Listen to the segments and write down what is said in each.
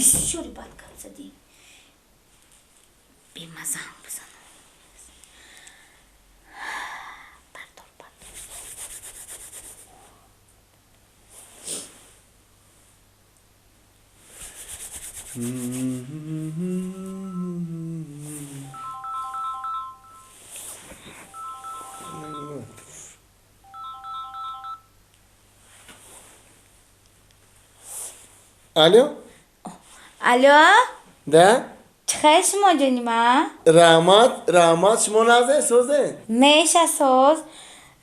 Бисёри бад гап задӣ. Бемазаам бизанам. Бардор, бардор. Алло? Алло? Да? Чӣ хел шумо, ҷони ман? Раҳмат, раҳмат, шумо нағзе, созе? Меша, соз.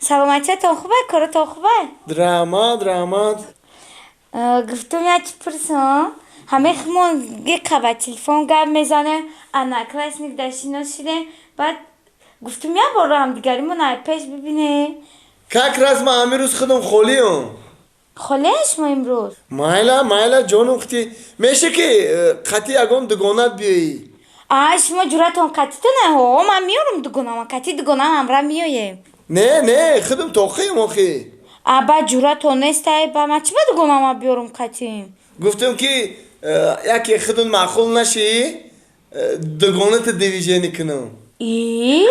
Саломатиятон хубай, коротон хубай? Раҳмат, раҳмат. Гуфтум, як чӣ пурсам. Ҳамаи худмон гиқа ба телефон гап мезанем, одноклассник да шинос шидем, баъд гуфтум, як бор ҳамдигаримон ай пеш бибинем. Как раз ман ҳамин рӯз худам холиам. Холиен шумо имрӯз? Майла, майла, ҷонум, хити меша ки қати ягон дугонат биёӣ. А, шумо ҷуръатон қатитона? Ҳо, ман меёрам дугонама, қати дугонам ҳамра меоем. Не, не, худам тоқиам охи. А, ба ҷуръатон нестай, ба ман чӣ ба дугонама биёрам қатим? Гуфтам ки яке худун маъқул нашӣ, дугоната движение кунам. И?